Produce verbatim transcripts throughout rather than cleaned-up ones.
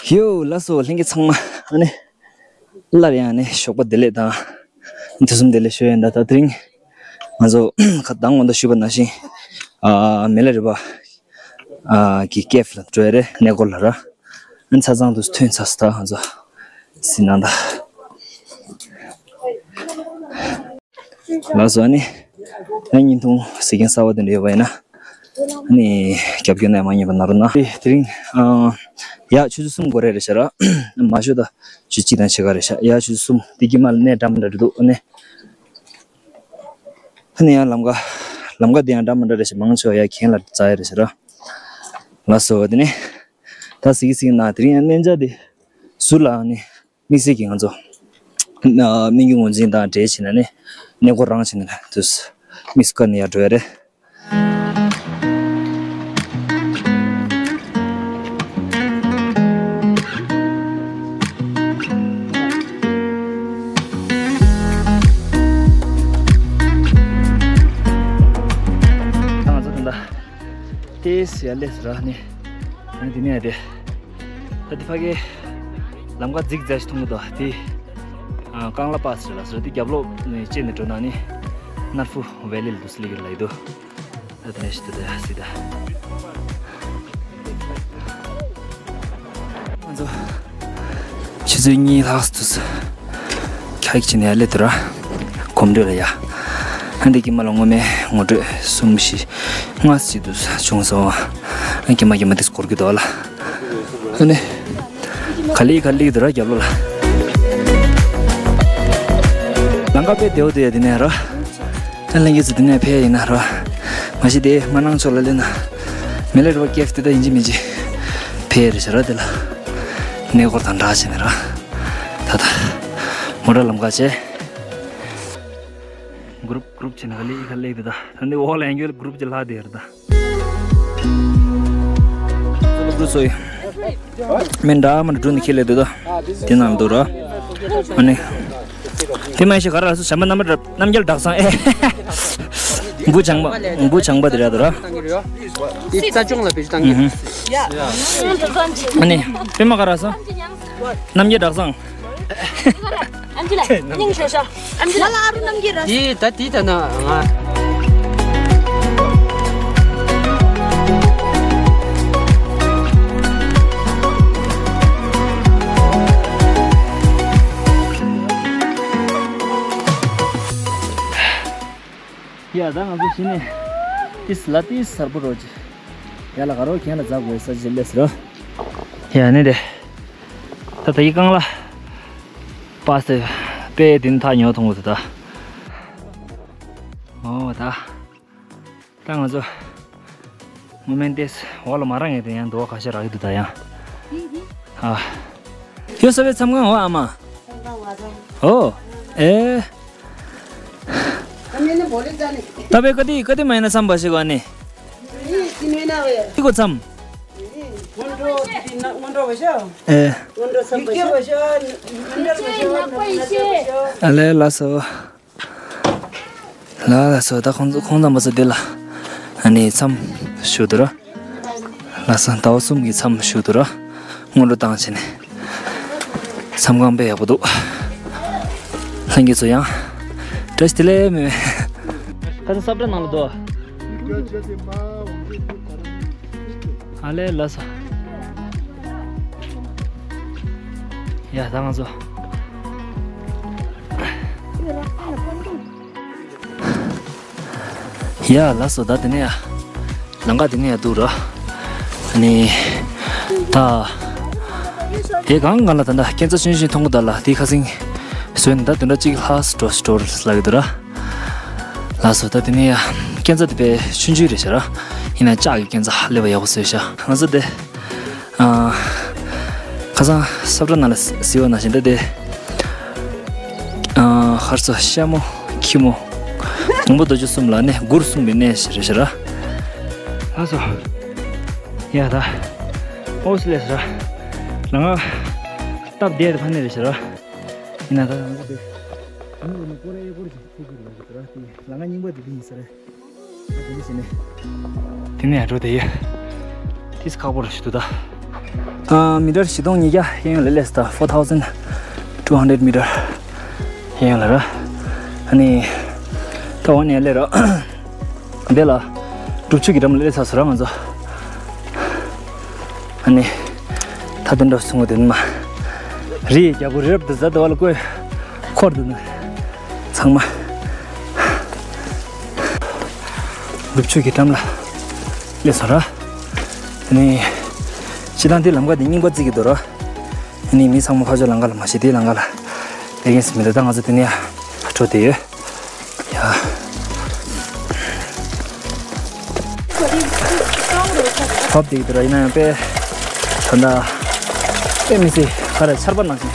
ཡོ་ལགས་སོ་ལྷན་རྒྱས་ཚང་མ། ཨ་ནི་སླར་ཡང་ནི་ཞོགས་པ་བདེ་ལེགས་དང་དུས་གསུམ་བདེ་ལེགས་ཞུ་ཡིན། ད་ད་དེ་རིང་ང་ཚོ་ཁ་དང་ངོ་འདྲ་ཞུས་པ་ནང་བཞིན་ཨ་མི་ལ་རས་པ་ཨ་གི་ཀེབ་ལ་འགྲོ་ཡ་རེད། གནས་སྐོར་ལ་ར། ཨ་ནི་ཆ་ཚང་དུ་ཐོན་ཚར་སོང་། ད་ང་ཚོ་སི་ནང་ད། ལགས་སོ། ཨ་ནི་ང་བརྙན་ཐུང་གཟིགས་མཁན་གསར་པ་དེ་འདྲ་ཡོད་པ་ཡིན་ན། ཨ་ནི་རྒྱབ་སྐྱོར་གནང་མ་མཉེས་པ་གནང་རོགས་གནང་། དེ་དེ་རིང་ཨ་ཡ་ཆུ་ཚོད་གསུམ་འགོར་རེད་ཤག་ར། མ་ཤོད་ད་ཆུ་ཚོད་གཅིག་དང་ཕྱེད་ཀ་རེད་ཤག་ཡ་ཆུ་ཚོད་གསུམ། དེ་དཀྱིལ་མ་ལ་གནས་འདྲ་མི་འདྲ་རེད་འདུག་ཨ་ནི་ཨ་ནི་ཡང་ལམ་ཁ་ལམ་ཁ་དེ་ཡང་འདྲ་མི་འདྲ་རེད་ཤག་མང་ཆེ་བ་ཡ་གྱེན་ལ་འཛེགས་ཡ་རེད་ཤག་ར། ལགས་སོ། དེ་ནི་ད་གཟིགས་གཟིགས་ན་དེ་རིང་ཡང་གནས་མཇལ་དེ་ཟུར་ལ་ཨ་ནི། དམིགས་བསལ་གྱིས་ང་ཚོ་ཨ་སྨན་རྒྱུད་ངོས་འཛིན་དང་འབྲེལ་བྱས་ནས་ནི་གནས་སྐོར་རང་བྱས་ནས་དུས་དམིགས་སུ་བཀར་ནས་ཡར་འགྲོ་ཡ་རེད། ད་ང་ཚོ་ད་ལྟ་ཏེས་ཡར་སླེབས་སོང་ར། ནི་ཨ་ནི་དེ་ནས་ཡར་དེ། ད་དེ་ཕ་གི་ལམ་ཁ་རྫིག་རྫིག་ཞིག་མཐོང་གི་འདུག་དེ་ཨ་ཀང་ལ་པཱ་སི་རེད་ལགས་སོ། དེ་རྒྱབ་ལོགས་ནས་བཅད་ནས་འགྲོ་ན་ནི་སྣར་ཧྥུ་ཝེ་ལི་ལ་འདུག་སེ་སླེབས་ཀྱི་ལབ་ཀྱི་འདུག་ད་དེ་ནས་ཞིག་ཏུ་ད་སི་ད། ང་ཚོ་ཆུ་ཚོད་གཉིས་ལྷག་ཙམ་འདུག་སེ། ཁ་ཡིག་བྱས་ནས་ཡར་སླེབས་འདུག་ར། གོམ་བགྲོད་ལ་ཡ། ཨ་འདི་དཀྱིལ་མ་ལ་སྔོན་མའི་ངོ་སྤྲོད་གསུམ་བཞི་ལྔ་ཙམ་འདུག་བྱུང་སོང་། ཨ་དཀྱིལ་མ་དཀྱིལ་མ་དེ་འགོར་གྱི་འདུག་ལ། ཨ་ནི། ག་ལེ་ག་ལེ་འདུག་ར་རྒྱབ་ལོགས་ལ། ལམ་ཁ་དཔེ་བདེ་པོ་འདུག་ཡ་དེ་ནས་ར། ཨ་ལྷན་རྒྱས་ཚོ་དེ་ནས་ཕེབས་ཡིན་ན་ར། མ་གཞི་དེ་མ་ནང་ཕྱོགས་ལ་སླེབས་ན། མི་ལ་རས་པ་ཀེབ་དེ་ད་ཡིན་གཅིག་མིན་གཅིག་ཕེབས་རེད་ཤག་ར། དེ་ལ་གནས་སྐོར་དང་སྦྲགས་བྱས་ནས་ར། ད་ད། མོ་ཊ་ལམ་ཁ་བྱས། གུ་རུབ་གུ་རུབ་བྱས་ནས་ག་ལེ་ག་ལེ་དེ་ད། ད་འདི་འོག་ལ་ཡང་ཡོད་གུ་རུབ་ཀྱི་ལྷ་དེ་རེད་ད། གུ་རུབ་ཚོ་ཡི། མི་འདྲ་མི་འདྲ་འགྲོ་ནི་ཁྱེར་ལེ་དེ་ད། དེ་ནང་འདུག་ར། ཨ་ནི། དེ་མ་ཤེས་ག་ར་སོ་བྱམས་པ་རྣམ་པར་རྣམ་རྒྱལ་གྲགས་བཟང་ཨེ། འབུ་ཆང་པ་འབུ་ཆང་པ་དེ་ར་དུ་ར། འདི་རྩ་སྦྱོང་ལ་བེད་སྤྱོད་བཏང་གི་རེད། ཨ་ནི་པད་མ་ག་ར་སོ། རྣམ་རྒྱལ་གྲགས་བཟང་། ཨན་ཅི་ལ་སྙིང་ཤོར་ཤག་ཨན་ཅི་ལ་ཨ་རུ་རྣམ་རྒྱལ་ར། དེ་ད་དེ་ད་ན་ང་། ཡ་ད་ང་ཚོ་གཞི་ནས་ཏིས་ལ་ཏིས་གསར་པོ་རོ་ཅི། ཡ་ལ་ག་རོ་གྱེན་ལ་འཛེགས་དགོས་ས་ཅི་ལས་རོ། ཡ་ནི་རེད། ད་ད་ཡི་ཀང་ལ་པཱ་སེ་པེ་དིན་ཐ་ཉོ་ཐོང་གོ་ད། ཨོ་ད། ད་ང་ཚོ་མོ་མེན་ཏེས་འོག་ལ་མ་རང་ངེ་དེ་ཡང་འདུག་བ་ཁ་ཤས་རག་གི་འདུག་ད་ཡང་། ཨ། ཡོད་ས་བའི་མཚམས་ཁང་འོ་ཨ་མ། ཨོ། ཨེ། ད་བའི་ཀ་དི་ཀ་དི་མ་ཡིན་ན་མཚམས་པ་ཞིག་ག་ནི། ཏི་གོ་མཚམས། ཨེ། ཨ་ལེ་ལ་སོ། ལ་ལ་སོ་ད་ཁོང་ཁོང་ཚང་མ་ཚོ་འདི་ལ་ཨ་ནི་མཚམས་ཞུ་དུ་ར། ལ་སོ་ཟླ་བ་གསུམ་གྱི་མཚམས་ཞུ་དུ་ར། སྔོན་འགྲོ་བཏང་བྱས་ནས་མཚམས་ཁང་དཔེ་ཡག་པོ་འདུག་ལྷན་རྒྱས་ཚོ་ཡང་བཀྲ་ཤིས་བདེ་ལེགས་མེད་མེད། ད་ལྟ་སབ་ཏྲ་ནང་ལ་འདུག་ཨ་ལེ་ལ་སོ། ཡ་ད་ང་ཚོ། ཡ་ལ་སོ་ད་དེ་ནས་ཡ། ལམ་ཁ་དེ་ནས་ཡ་འདུག་ར། ཨ་ནི། ད། དེ་གང་གང་ལ་ད་ད་སྐས་འཛེག་ཆུང་ཆུང་མཐོང་གི་ད་ལ་དེ་ཁ་སང་། བཟོས་ནས་ད་དུང་འདྲ་གཅིག་ལྷག་འགྲོ་འགྲོ་ལབ་ཀྱི་འདུག་ར། ལགས་སོ་ད་དེ་ནས་ཡ། སྐས་འཛེག་དེ་དཔེ་ཆུང་ཆུང་རེད་ཤག་ར། ཡིན་ན་ལྕགས་ཀྱི་སྐས་འཛེག་ཧ་ལས་པ་ཡག་པོ་བཟོས་ཤག་ང་ཚོ་དེ། ཨ། ཁ་སང་སབ་ཏྲ་ནང་ལ་གཟིགས་པ་ནང་བཞིན་ད་དེ། ཨ། ཧར་ཚོ་ཤ་མོ་ཁྱི་མོ། མགོན་པོ་རྡོ་རྗེ་གསུམ་ལ་ནི་མགུར་གསུངས་པའི་གནས་ཤིག་རེད་ཤག་ར། ལགས་སོ། ཡ་ད། ཨོ་སི་ལས་ར། ལ་ང་། སྟབས་བདེ་ཕ་ནས་རེད་ཤག་ར། ཡིན་ན་ད་ང་ཚོ་དེ། ང་ཚོ་ནི་ཀོ་རེ་ཡེ་ཀོ་རེ་ཞིག་ཐུག་གི་རེད་ཤག་ར། དེ་ལ་ང་རྙིང་པ་དེ་དེ་ཡིན་ས་རེད། ཨ་དེ་ནས་ཟིན་ནས། དེ་ནས་ཡར་འགྲོ་དེ་ཡོད། ཏིས་ཁག་པོ་རེད་ཤག་འདུག་ད། ཨ། མི་ཊར་བཞི་སྟོང་ཉིས་བརྒྱ་གཡས་གཡོན་ལ་སླེབས་སོང་། Four thousand two hundred meter གཡས་གཡོན་ལ་ར། ཨ་ནི་ད་འོག་ནས་སླེབས་ར། འདི་ལ་སྒྲུབ་ཆུ་གི་འགྲམ་ལ་སླེབས་ཚར་སོང་ར་ང་ཚོ། ཨ་ནི་ད་དེ་འདྲ་སོང་བ་དེ་ནི་མ། རི་ཡི་རྒྱལ་པོ་རི་རབ་ཏུ་གཟབ་ཏུ་བ་ལ་བཀོད། འཁོར་དུ་ནི་ཚང་མ་སྒྲུབ་ཆུ་གི་འགྲམ་ལ་སླེབས་སོང་ར། ཨ་ནི་སྤྱིར་བཏང་དེ་ལམ་ཁ་དེ་རྙིང་པ་བརྩི་གི་འདུག་ར། ཨ་ནི་མི་ཚང་མ་ཕར་ཕྱོགས་ལམ་ཁ་ལ་མ་ཤེས། དེའི་ལམ་ཁ་ལ་སླེབས་མཁན་ཞིག་མི་འདུག་ད་ང་ཚོ་དེ་ནས་ཡར་འགྲོ་བསྡད་ཡོད། ཡ། བབས་བསྡད་ཀྱི་འདུག་ར། ཡིན་ན་ཡང་དཔེ་ད་ལྟ་དཔེ་མི་སྲིད་ག་རེ་ཆར་པ་ནང་བཞིན་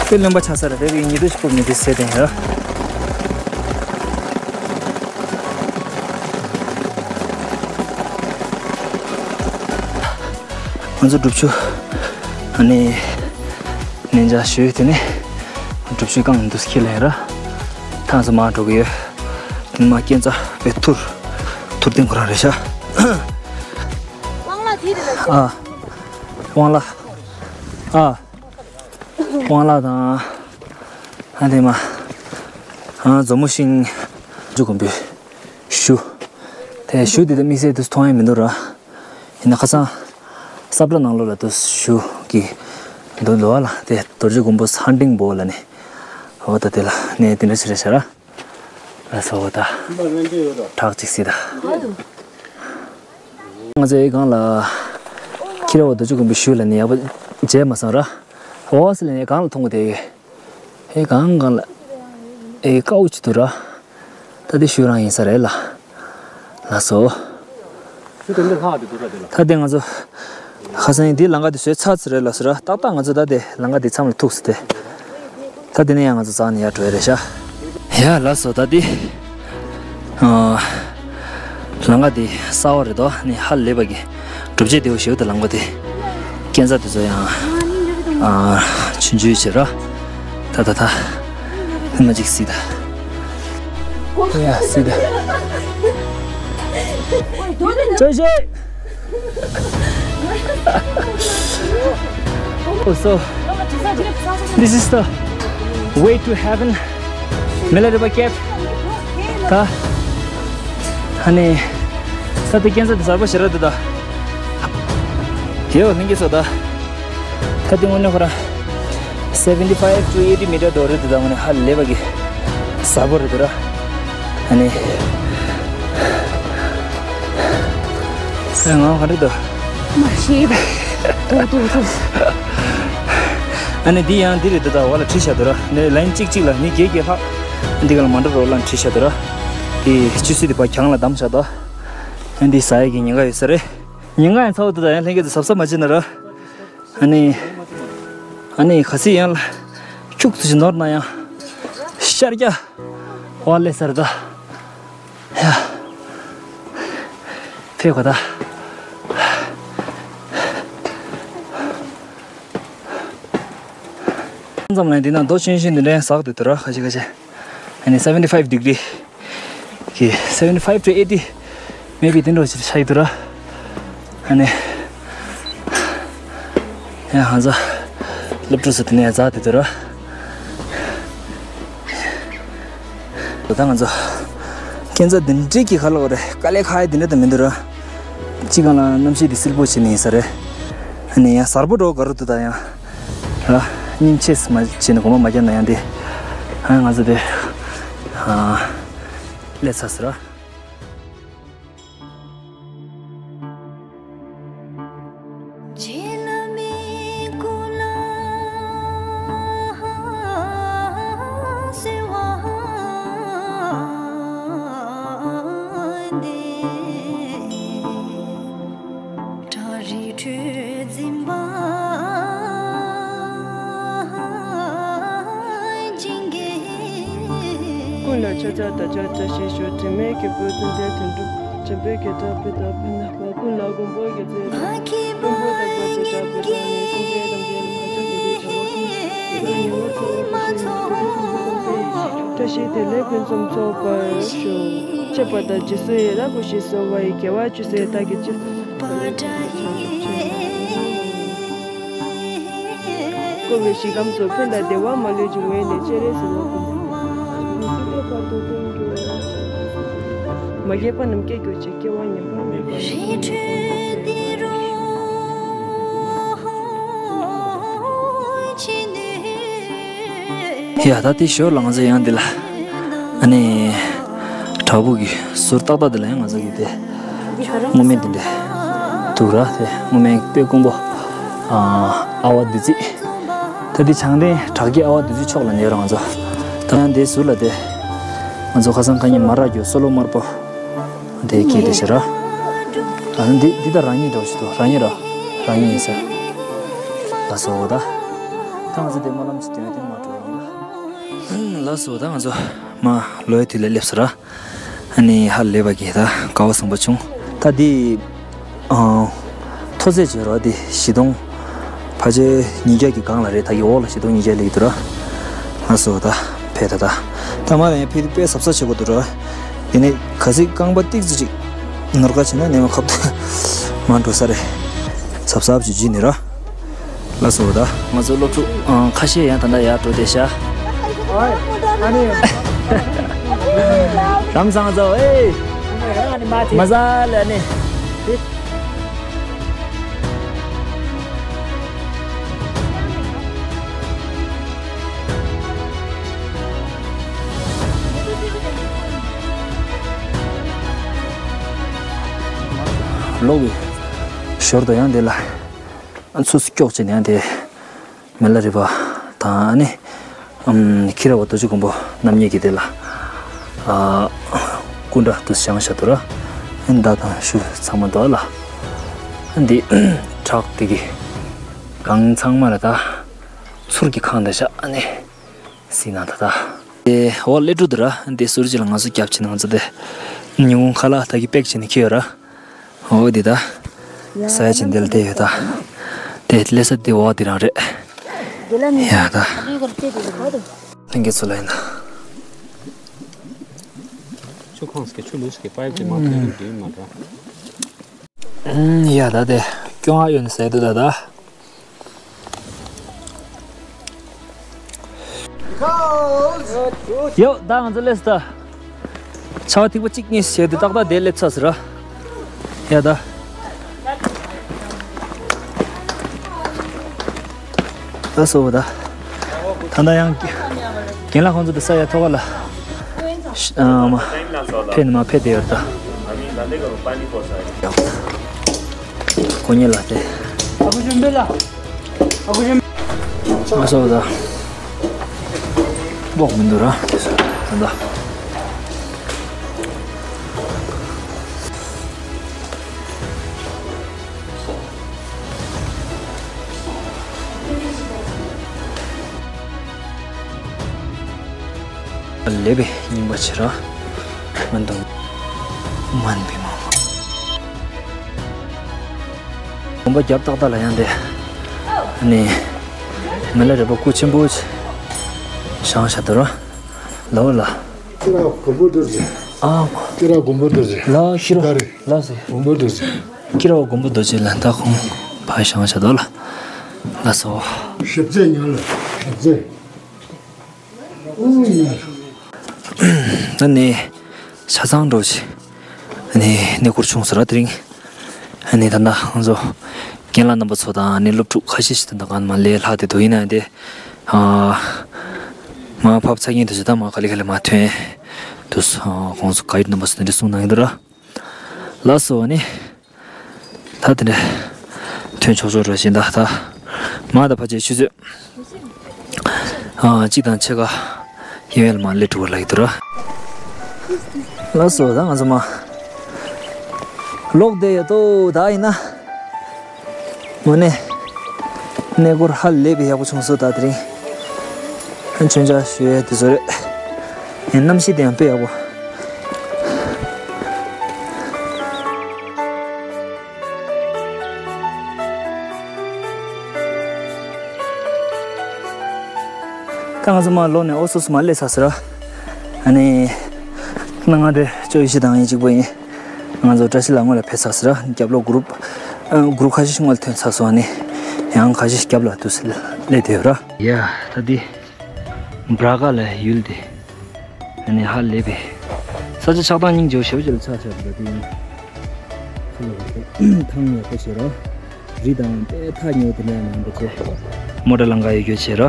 དཔེ་རློན་པ་ཆགས་ས་རེད། དེ་བས་ཉི་གདུགས་ཤིག་ཕོབ་ནས་དེ་ཟེར་བསྡད་ཡོད། ང་ཚོ་སྒྲུབ་ཆུ་ཨ་ནི་ཉིན་ཞག་ཞུས་དེ་ནས་སྒྲུབ་ཆུ་རྐང་འདུག་ཁྱེར་ལེན་ར། ཐང་སོ་མར་འགྲོ་གི་ཡོད། དེ་མ་སྐས་འཛེག་པའི་ཐུར་ཐུར་སྟེང་ཁོ་རང་རེད་ཤག་དབང་ལགས་དེ་རེད་ལ། ཨ། དབང་ལགས། ཨ། དབང་ལགས་དང་། ཨ་དེ་མ། ཨ་མཛོ་མོ་ཤིང་། རྡོ་རྗེ་གུང་པའི་གཞུ། དེ་གཞུ་དེ་ད་དམིགས་བསལ་དུ་མཐོང་ཡ་མི་འདུག་ར། ཡིན་ན་ཁ་སང་ས་བཀྲ་ནང་ལོགས་ལ་དུ་གཞུ་གི་འདུག་འདུག་བ་ལ། དེ་རྡོ་རྗེ་གུང་པོ་ཧན་ཊིང་བོ་ལ་ནི། འོ་ད་དེ་ལ་ནས་དེ་འདྲ་ཞིག་རེད་ཤག་ར། ལགས་སོ། འོ་ད་ཁྲག་ཅིག་སྲིད་ད། ང་ཚོ་ཨེ་གང་ལ་ཁྱི་ར་བ་རྡོ་རྗེ་གུང་པའི་གཞུ་ལ་ནི་ཡག་པོ་མཇལ་མ་སོང་ར། འོ་སི་ལ་ནི་གང་ལ་མཐོང་གི་དེ། ཨེ་གང་གང་ལ། ཨེ་དཀའ་བོ་ཅིག་འདུག་ར། ད་དེ་གཞུ་རང་ཡིན་ས་རེད་ལ། ལགས་སོ། ཁྱོད་དེ་འདྲ་ལྷག་དེ་འདུག་ར་དེ་ལ། ད་དེ་ང་ཚོ་ཁ་སང་ཡིན་དེའི་ལམ་ཁ་དེ་བཟོས་ཚར་ཚར་རེད་ལགས་སོ་ར། ཏག་ཏག་ང་ཚོ་ད་དེ་ལམ་ཁ་དེ་མཚམས་ལ་ཐུག་སོང་སྟེ། ད་དེ་ནས་ཡང་ང་ཚོ་རྩ་ནས་ཡར་འགྲོ་ཡ་རེད་ཤག་ཡ་ལགས་སོ། ད་དེ་ཨ་ལམ་ཁ་དེ་གསར་པ་རེད་དོ། ནི་ཧ་ལས་པ་གི་སྒྲུབ་བྱེད་དེ་བོ་ཞིག་ད་ལམ་ཁ་དེ་སྐས་འཛེག་དེ་ཚོ་ཡང་ཨ་ཆུང་ཆུང་བྱེད་ར། ད་ད་ད། ཧི་མ་ཅིག་སྲིད་ད། ཡ་སྲིད་ད། ཅོ་ཅེ། Oh, so this is the way to heaven. མི་ལ་རས་པ་ཀེབ། ད་ཨ་ནི་ད་དེ་སྐས་འཛེག་དེ་གསར་པ་ཞིག་རེད་འདུག་ད། ཡོ་ལྷན་རྒྱས་ཚོ་ད། ད་དེ་དངོས་གནས་ཁོ་རང་seventy five to eighty meter འགྲོ་རེད་འདུག་ད། དངོས་གནས་ཧ་ལས་པ་གི་གསལ་པོ་རེད་འདུག་ར། ཨ་ནི། ཨེ་ང་ག་རེ་འདུག་མ་ཤེས་པ། འདུག་འདུག་འདུག་ཨ་ནི་འདི་ཡང་འདི་རེད་འདུག་ད། འོག་ལ་བྲིས་བཞག་འདུག་ར། ནི་ལའིན་གཅིག་གཅིག་ལ་མི་བརྒྱད་བརྒྱད་ལྷག་འདི་ག་ལ་མ་འགྲོ་རོགས་ལ་བྲིས་བཞག་འདུག་ར། དེ་ཆུ་སྲིན་དེ་ཕར་གྱང་ལ་བསྡམས་བཞག་འདུག་ཨ་འདི་ཟ་ཡ་གི་ཉེན་ཁ་ཡོད་ས་རེད། ཉེན་ཁ་ཡང་ཚ་བོ་འདུག་ད། ཡང་ལྷན་རྒྱས་ཚོ་གཟབ་གཟབ་མ་བྱེད་ན་ར། ཨ་ནི། ཨ་ནི་ག་ཚོད་ཡང་ལ་ཁྱུག་ཙམ་ཞིག་ནོར་ན་ཡང་ཤར་རྒྱག་འོག་ལ་སླེབས་ས་རེད་ད། ཡ། ཕེབས་གོ་ད། མཚམས་ལ་འདི་ན་རྡོ་ཆུང་ཆུང་འདི་འདྲ་ཡང་ཟག་འདུག་ད་ར། ཁ་ཤས་ཁ་ཤས། ཨ་ནི་seventy five degree གི་seventy five to eighty maybe དེ་འདྲ་ཞིག་ཆགས་ཀྱི་འདུག་ར། ཨ་ནི། ཡ་ཧང་ས་སློབ་ཕྲུག་ཚོ་དེ་ནས་འཛེག་དེ་འདུག་ར། ད་ང་ཚོ་སྐས་འཛེག་འདི་འདྲའི་གི་ཁ་ལོ་རེད། དཀའ་ལས་ཁག་ཡ་དེ་འདྲ་ད་མི་འདུག་ར། གཅིག་གང་ལ་གནམ་གཤིས་དེ་བསིལ་པོ་བྱས་ནས་ཡིན་ས་རེད། ཨ་ནི་ཡང་གཟར་པོ་འགྲོ་ག་རུ་འདུག་ད་ཡང་། ར། སྙིང་ཆེས་མ་བྱས་ནས་གོམ་པ་མ་བརྒྱབ་ན་ཡང་དེ། ཨ་ང་ཚོ་དེ། ཨ། སླེབས་ཚར་སོང་ར། བྲག་རི་ཁྲོད་འཛིན་པ་ཇིང་གེ། ཀུན་ལ་ཕྱག་འཚལ་བདག་ཅག་བཀྲ་ཤིས་ཤོག་དྲི་མེད་ཀྱི་སྐུ་གསུང་འདི་དོན་གྲུབ་འཇམ་དཔལ་གྱི་གྲགས་པའི་བདག་པོས་ནས་ཀུན་ལ་མགོན་པོ་གྱི་ཚེ་རིང་། སྐུ་འབུམ་དང་བཅས་པའི་གྲགས་པའི་བདག་ཉིད་སེང་གེའི་རྣམ་ཐར་ལ་ཕྱག་འཚལ་ལོ། ཉེ་བར་འཚོ་བ་ཞིག་བཀྲ་ཤིས་བདེ་ལེགས་ཕུན་སུམ་ཚོགས་པར་ཤོག་ཁྱབ་པ་དང་རྗེས་སུ་ཡི་རང་། སྐུ་བཞི་གསོལ་བ་ཡི། དགེ་བ་ཅུང་ཟད་བདག་གིས་ཅི་ལ། བསྐོར་བའི་ཞིང་ཁམས་སུ། ཕན་དང་བདེ་བ་མ་ལུས་ཀྱི། ངོས་ནས་སྤྱན་རས་གཟིགས་ལ་འབུལ། མི་ཚེ་ཕལ་པ་དུ་ཀུན་འགྱུར། མ་སྐྱེས་པ་རྣམས་སྐྱེ་གྱུར་ཅིག་སྐྱེ་བ་ངན་པ་མེད་པར་ཤོག་ཡ་ད་དེ་ཞོར་ལ་ང་ཚོ་ཡང་འདི་ལ་ཨ་ནི་བྲག་ཕུག་གི་ཟུར་ཏག་ཏག་འདི་ལ་ཡང་ང་ཚོ་གི་དེ་སྔོ་སྨན་འདི་འདྲ་འདུག་ར། དེ་སྔོ་སྨན་དཔལ་མགོན་པོ་ཨ་ཨ་བ་བདུད་རྩི། ད་འདི་བྱང་གདན་བྲག་སྐྱེས་ཨ་བ་བདུད་རྩི་མཆོག་ལ་ཉེ་རང་ཚོ། ད་ཡང་འདི་ཟུར་ལ་དེ་ང་ཚོ་ཁ་སང་ཁ་ཉིན་མ་རག་རྒྱུ་སོ་ལོ་དམར་པོ་དེ་སྐྱེས་དེ་ཤ་ར། ཨ་འདི་འདི་ད་རང་ཉིད་འགྲོ་ཞིག་འདུག་རང་ཉིད་ར་རང་ཉིད་ཡིན་ས། ལགས་སོ་ད། ད་ང་ཚོ་དེ་སྨོན་ལམ་ཅིག་འདོན་ཏེ་མ་འགྲོ་ཡིན་ལ། ལགས་སོ་ད་ང་ཚོ་མ་ལོའི་དུས་ལ་སླེབས་སོ་ར། ཨ་ནི་ཧ་ལས་པ་གི་ད་དགའ་བ་བཟང་པོ་བྱུང་། ད་འདི་ཨ་མཐོ་ཚད་བྱས་རོགས་འདི་བཞི་སྟོང་ཕལ་ཆེར་ཉིས་བརྒྱ་གི་སྒང་ལ་རེད། ད་གི་འོག་ལ་བཞི་སྟོང་ཉིས་བརྒྱ་སླེབས་ཀྱི་འདུག་ར། ལགས་སོ་ད་ཕེབས་ད་ད། ད་མ་རེད་ཕེབས་དུས་དཔེ་གཟབ་གཟབ་བྱེད་དགོས་འདུག་ར། དེ་ནས་ག་ཚིག་རྐང་པ་ཏིག་ཙི་ཅིག་ནོར་ཁ་བྱས་ན་ནས་མ་ཁབ་ཏུ་མ་འགྲོ་ས་རེད། གཟབ་གཟབ་ཅིག་བྱེད་ནི་ར། ལགས་སོ་ད། ང་ཚོ་སློབ་ཕྲུག་ཨང་ཁ་ཤས་ཡང་ད་ལྟ་ཡར་འགྲོ་བསྡད་ཤག་ཨ་ནི། རམ་སང་ཚོ་ཨེ། མ་ཟ་ལ་ནི། ལོག་གི་ཞོར་དུ་ཡང་དེ་ལ་ཚུར་སྐྱོག་བྱས་ནས་ཡང་དེ་མི་ལ་རས་པ་དང་ནི་ཨམ་ཁྱི་ར་བ་རྡོ་རྗེ་མགོན་པོ་རྣམ་གཉིས་ཀྱིས་དེ་ལ་ཨ་སྐུ་འདྲ་དུ་བཞེངས་བཞག་འདུག་ར། ཨ་ནི་མདའ་དང་གཞུ་ཚང་མ་འདུག་ལ། ཨ་འདི་བྲག་དེ་གི་སྒང་ཚང་མ་ལ་ད་ཚུར་གྱི་ཁང་དེ་བཞག་ཨ་ནི། སྲིད་ན་ད་ལྟ། དེ་འོག་སླེབས་འགྲོ་འདུག་ར། དེ་ཟུར་གཅིག་ལ་ང་ཚོ་རྒྱབ་ཕྱིན་ང་ཚོ་དེ་ཉིན་གུང་ཁ་ལག་ད་གི་པེག་བྱས་ནས་འཁྱེར་ཡོད་ར། འོ་དེ་ད། ས་ཡ་ཅན་དེ་ལ་བསྡད་ཡོད་ད། དེ་སླེབས་ས་དེ་འོག་དེ་རང་རེད། ཡ་ད། ལྷན་རྒྱས་ཚོ་ལ་ཡིན་ད། ཆུ་ཁོངས་ཀྱི་ཆུ་ལུས་ཀྱི་པའིབ་ཀྱི་མ་ཐོན་ཡོད་མ་འགྲོ། ཡ་ད་དེ་སྐྱོ་ང་ཡོད་ནི་ཟེར་འདུག་ད་ད། ཡོ་ད་ང་ཚོ་སླེབས་ད། ཆ་བ་ཐིགས་པ་གཅིག་གཉིས་བྱས་ཏེ་ཏག་ཏག་དེ་སླེབས་ཚར་ཟེར་ར། ཡ་ད། ད་སོ་བ་ད། ད་ད་ཡང་རྒན་ལགས་ཁོང་ཚོ་དེ་ས་ཡ་ཐོག་ཁ་ལ། ཨ་མ། ཕེབས་ནི་མ་ཕེབས་དེ་ཡོད་ད། དགོན་གཉེར་ལ་དེ། ང་སོ་ད། ལོག་མི་འདུག་ར། ད་ད། ལེ་བའི་རྙིང་པ་ཆེ་ར། མན་དུ་མན་པའི་མ་མ། གོམ་པ་རྒྱབ་ཏག་ཏག་ལ་ཡང་དེ། ནི། མི་ལ་རས་པ་སྐུ་ཆེན་པོ་ཆེ། བཞེངས་བཞག་འདུག་ར། ལའོ་ལ། ཁྱེད་རང་མགོན་པོ་རྡོ་རྗེ། ཨ། ཁྱེད་རང་མགོན་པོ་རྡོ་རྗེ། ལ་ཁྱེད་རང་ལ་ཟེ། མགོན་པོ་རྡོ་རྗེ། ཁྱེད་རང་མགོན་པོ་རྡོ་རྗེ་ལ་ད་ཁོང་ཕ་བཞེངས་བཞག་འདུག་ལ། ལ་སོ། ཞབས་རྗེས་ཉོན་ལ་ཞབས་རྗེས། ད་ནི་ཆ་ཚང་འགྲོ་ཆེ། ནི་གནས་སྐོར་བྱུང་ཟེར་ར་དེ་རིང་། ནི་ད་ལྟ་ང་ཚོ་རྒན་ལགས་རྣམ་པ་ཚོ་དང་ནི་སློབ་ཕྲུག་ཁ་ཤས་ཤིག་ད་ལྟ་གང་མ་ལས་ལྷག་དེ་འདུག་ཡིན་ན་དེ། ཨ། མ་ཕབ་ཚ་གིན་དུ་ཞེ་ད་མ་ག་ལེ་ག་ལེ་མ་ཐོན། དུ་ཁོང་ཚོ་ག་ཡིར་རྣམ་པ་ཚོ་དེ་འདྲ་གསུང་གནང་གི་འདུག་ར། ལགས་སོ་ནི། ད་དེ་འདྲ་ཐོན་ཆོག་ཆོག་ར་བཞིན་ད་ད་མ་ད་ཕ་ཆེ་ཆུ་ཚོད་ཨ་གཅིག་དང་ཕྱེད་ཀ་ཡན་ཡལ་མ་སླེབས་འགྲོ་བ་ལ་ཡི་དུ་ར། ལགས་སོ་ད་ང་ཚོ་མ་ལོག་བསྡད་ཡོད་དོ་ད་ཡིན་ན། དངོས་གནས། གནས་སྐོར་ཧ་ལས་པའི་ཡག་པོ་བྱུང་སོང་ད་དེ་རིང་། མཆོད་མཇལ་ཞུ་ཡས་དེ་ཚོ་རེད། ཡང་གནམ་གཤིས་དེ་ཡང་དཔེ་ཡག་པོ། ད་ང་ཚོ་མ་ལོག་ནས་ཨོ་སོ་སོ་མ་སླེབས་ཚར་ཟེར་ར། ཨ་ནི། གནའ་སྔ་དེ་ཅོ་ཡི་ཤི་དང་ཡིན་གཅིག་པོ་ཡིན། ང་ཚོ་བཀྲ་ཤིས་ལ་སྔོན་ལ་ཕེབས་ཚར་ཟེར་ར། རྒྱབ་ལོགས་གུ་རུབ། ཨ། གུ་རུབ་ཁ་ཤས་ཤིག་སྔོན་ལ་ཐོན་ཚར་སོང་ཨ་ནི། ཡང་ཁ་ཤས་རྒྱབ་ལ་དུས་སུ་སླེབས་བསྡད་ཡོད་ར། ཡ་ད་འདི་བྲག་དཀར་ལ་ཡུལ་འདི་ཨ་ནི་ཧ་ལས་པའི་ས་ཆ་ཆགས་སྟངས་སྙིང་རྗེ་པོ་ཞེ་པོ་ཅིག་ལ་ཆགས་ཆགས་འདུག་འདི་ཡིན། ཁ་ལ་བ་ཐང་ཡག་པོ་བྱེད་ར། རི་དང་དཔེ་ཐག་ཉེ་བོ་དེ་འདྲ་ཡང་མང་པོ་བྱས། མོ་ཊ་ལམ་ཁ་ཡོད་རྒྱུ་བྱེད་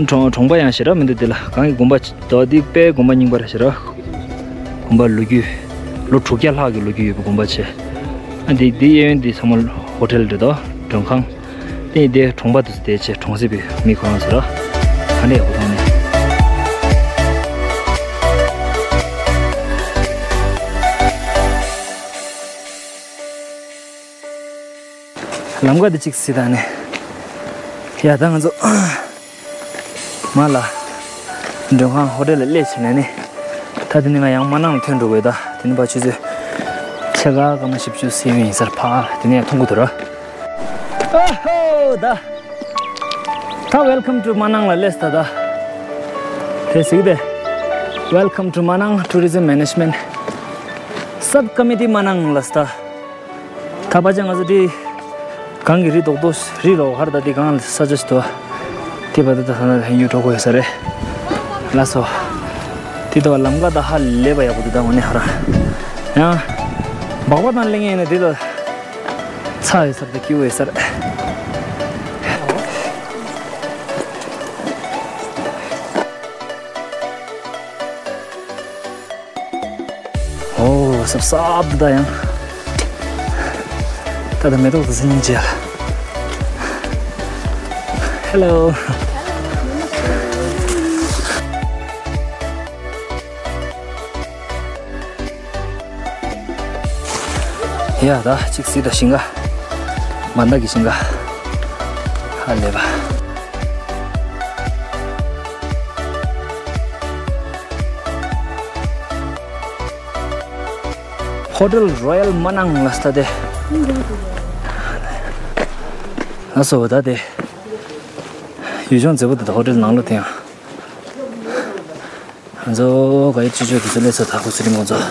ར། གྲོང་གྲོང་པ་ཡང་ཞེ་དྲག་མི་འདུག་འདི་ལ་གང་གི་དགོན་པ་ཅིག་འདུག་འདི་དཔེ་དགོན་པ་རྙིང་པ་ར་ཞེ་དྲག་དགོན་པ་ལོ་རྒྱུས་ལོ་དྲུག་བརྒྱ་ལྷག་གི་ལོ་རྒྱུས་ཡོད་པའི་དགོན་པ་བྱས། ཨ་འདི་འདི་གཡས་གཡོན་འདི་ཚང་མ་ཧོ་ཊེལ་རེད་དོ། མགྲོན་ཁང་། དེ་ཡིན་དེ་གྲོང་པ་དུ་བསྡད་བྱས་གྲོང་གསེབ་པའི་མི་ཁོ་རང་ཚོ་ར། ག་འདྲ་ཡག་པོ་མཐོང་ནས། ལམ་ཀ་འདི་གཅིག་གཟིགས་དང་ནས། ཡ་ད་ང་ཚོ་མ་ལ་མགྲོན་ཁང་ཧོ་ཊེལ་ལ་སླེབས་བྱས་ནས་ནི། ད་དེ་ནས་ང་ཡང་མ་ནང་ལ་ཐོན་འགྲོ་དགོས་ད། དེ་ནས་ཕར་ཆུ་ཚོད་ཕྱེད་ཀ་སྐར་མ་བཞི་བཅུ་ཟིན་ཡོད་ཡིན་སར་ཕར་དེ་ནས་ཡང་མཐོང་གི་འདུག་ར། ཨ་ཧོ་ད། ད་Welcome to Manang ལ་སླེབས་ད་ད། དེ་གཟིགས་དེ། Welcome to Manang Tourism Management Sub Committee Manang ལ་ད། ད་པ་ཅང་ང་ཚོ་དེ་གང་གི་རི་རྡོག་རྡོག་རི་རོ་ཧར་ད་དེ་གང་ལ་ས་ཆ་ཞིག་ཏུ་དེ་བ་ད་ད་ས་ན་ཧན་ཡུ་གྲོགས་ཡོད་ས་རེད། ལགས་སོ། དེ་ད་བ་ལམ་ཀ་ད་ཧ་ལས་པ་ཡག་པོ་དེ་ད་འོ་ནས་ཧ་ར། ཡང་སྦག་སྦག་དང་གླེང་ཡས་ནས་དེ་ལ་ཚ་ཡོད་ས་རེད། ད་སྐྱིད་པོ་ཡོད་ས་རེད། ཨོ་སབ་སབ་ད་ཡང་། ད་ད་མེ་ཏོག་ཏུ་སྙིང་རྗེ། Hello། ཡ་ད་གཅིག་གཟིགས་ད་ཞིང་ཁ། མ་འདའ་གི་ཞིང་ཁ། ཧ་ལས་པ། ཧོ་ཊེལ་རོ་ཡལ་མ་ནང་ལ་སྟ་དེ། ལ་སོ་བ་ད་དེ། ཡུལ་ལྗོངས་མཛེས་པོ་དེ་དང་ཧོ་ཊེལ་ནང་ལོགས་དེ་ཡང་། ང་ཚོ་ག་ཡི་ཅི་ཅོ་དེ་ཚོ་ལས་ཚོ་ཐག་པོ་ཚུལ་ལིང་ཁོང་ཚོ།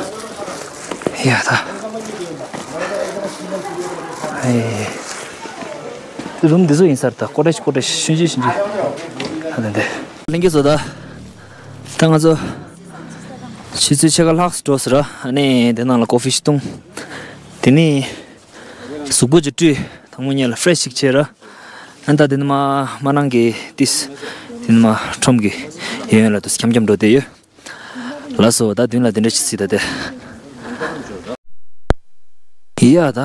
ཡ་ད། ཨེ། རུམ་འདི་ཚོ་ཡིན་སར་ད་ཀོ་ཊེཇ་ཀོ་ཊེཇ་ཤུན་ཅི་ཤུན་ཅི། ཨ་ད་འདི། ལིང་གི་བཟོ་ད། ད་ང་ཚོ། ཆུ་ཚོད་ཕྱེད་ཀ་ལྷག་འགྲོ་ཟེར་ར། ཨ་ནི་དེ་ནང་ལ་ཀོ་ཕི་ཞིག་བཏུང་། དེ་ནི། གཟུགས་པོ་ཅིག་བཀྲུས། དང་པོ་ཉིད་ལ་ཕི་རེ་ཤི་ཞིག་བྱས་ར། ཨ་ད་དེ་ནི་མ་མ་ནང་གི་ཏིས། དེ་ནི་མ་ཁྲོམ་གི་གཡས་གཡོན་ལ་དུས་འཁྱམ་འཁྱམ་འགྲོ་བསྡད་ཡོད། ལགས་སོ་ད་མདུན་ལ་དེ་འདྲ་ཞིག་སྲིད་ད་དེ། ཡ་ད།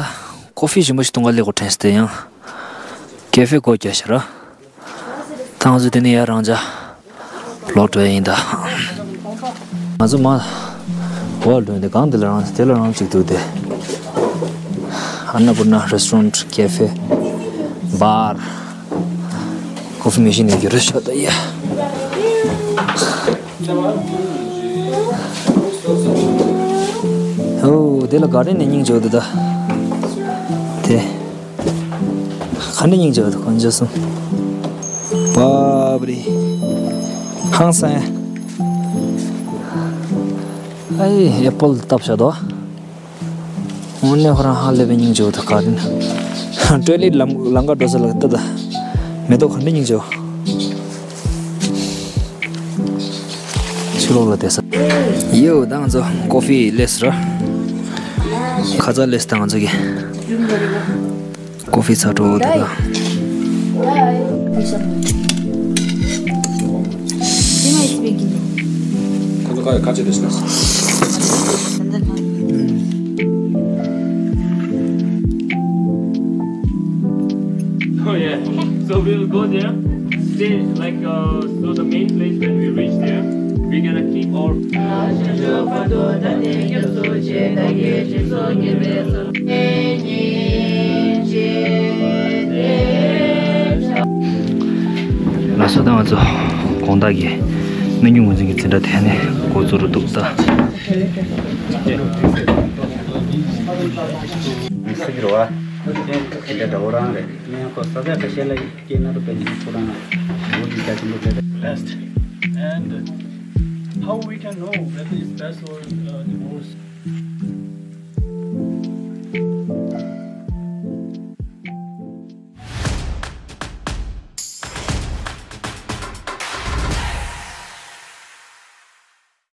ཀོ་ཕི་ཞིམ་པོ་ཞིག་བཏུང་ག་ལེགས་གོ་དྲན་སྟེ་ཡང་། ཀེ་ཧྥེ་སྒོ་རྒྱག་ཤག་ར། ད་ང་ཚོ་དེ་ནས་ཡར་རང་འཇགས་ལོག་འགྲོ་ཡ་ཡིན་ད། ང་ཚོ་མ་འོག་འགྲོ་ཡིན་དེ་གང་དེ་ལ་རང་དེ་ལ་རང་གཅིག་འདུག་དེ། Annapurna restaurant cafe bar coffee machine ཡོད་རེད་ཤག་ད་ཡ། ཨོ་དེ་ལ་ག་རེ་ནས་སྙིང་རྗེ་པོ་འདུག་ད། དེ། ག་འདྲ་སྙིང་རྗེ་པོ་འདུག་གང་བྱས་སོང་། བ་བ་རི། ཧང་སང་། ཨའི་ཨེ་པལ་བཏབ་བཞག་འདུག་དངོས་གནས་ཁོ་རང་ཧ་ལས་པའི་སྙིང་རྗེ་པོ་འདུག་ག་རེ་ན། ཊོའི་ལེཊ་ལམ་ལམ་ཁ་འགྲོ་ས་ལ་ལྟ་ད། མེ་ཏོག་ག་འདྲ་སྙིང་རྗེ་པོ། ཕྱི་ལོགས་ལ་བསྡད་ས། ཡོ་ད་ང་ཚོ་ཀོ་ཕི་ལེས་ར། ཁ་ཚ་ལེས་ད་ང་ཚོ་གི། ཀོ་ཕི་ཚ་དྲོ་ད་ད། ཁ་ཚ་ཁ་ཁ་ཚ་ལེས་ན། Oh yeah. So we'll go there. Stay like uh, so the main place when we reach there, we're gonna keep our. ལགས་སོ་ད་ང་ཚོ་དགོང་དག་གི་མི་ཉུང་ངུ་འཛིན་གྱི་འཛིན་གྲྭ་དེ་ནས་འགོ་བཙུགས་རུ་འདུག་ད། སྲིད་རོ་བ། དེ་འདྲ་འདྲ་བོ་རང་རེད། ངས་ཁོ་ས་ཆ་ཁ་ཤས་ལ་སྐྱེས་ན་རུ་པའི་ཉིན་ཁོ་རང་ལ་འོ་དེ་རྒྱ་ཆེན་པོ་རེད། Best. And how we can know whether it's best or uh, the worst?